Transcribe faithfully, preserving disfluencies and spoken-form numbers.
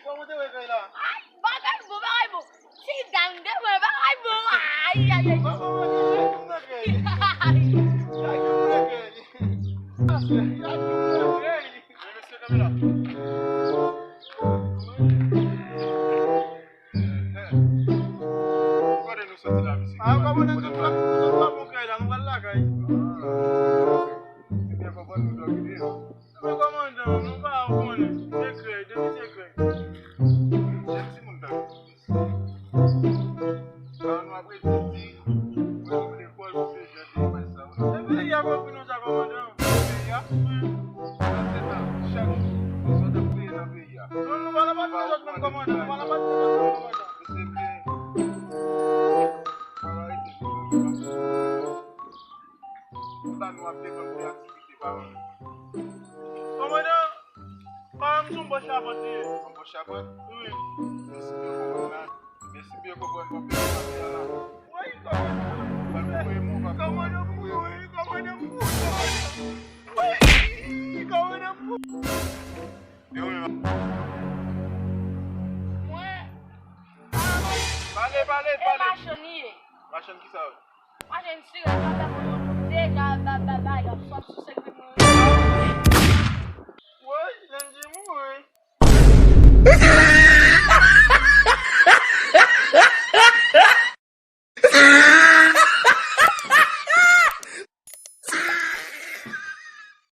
Kòman te wè kay la? Ay, bagay bon, bagay bon. Ti dam de mwen, bagay bon. Ay, ay, ay. Kòman te wè kay la? Mesye kamera. Kote nou soti la, mesye? Ah, kòmandan, nou pa, nou pa bon kay la, nou pral lakay. Ebyen, papa, nou dòmi deyò. Men kòmandan, nou pa konnen. Sekrè, depi sekrè. Jèn timoun tankou nou. Sa nou ap rete di, mwen nou lekòl, misye jèn, nou bay sa. Se peyi a k ofri nou sa, kòmandan. Peyi a? Wi. Sa se nan chak jou, nou sot ap peye nan peyi a. Non, nou pa nan pati de zòt menm, kòmandan. Nou pa nan pati de zòt menm, kòmandan. Mesye, pa arete. Sa nou ap defann se aktivite pa nou. Kòmandan, pa m sou bò chapant li ye. Yon bò chapant? Wi. Mèsi byen konprann la. Mèsi byen konprann konprann la. Wi, kòmandan. Kòmandan pou wi, kòmandan pou wi, kòmandan. Wi, kòmandan pou. Yo menm. Mwen. Pale, pale, pale. E machann li ye. Machann ki sa? Machann sirèt la, la, deja, ba, ba, ba, y ap sòt sou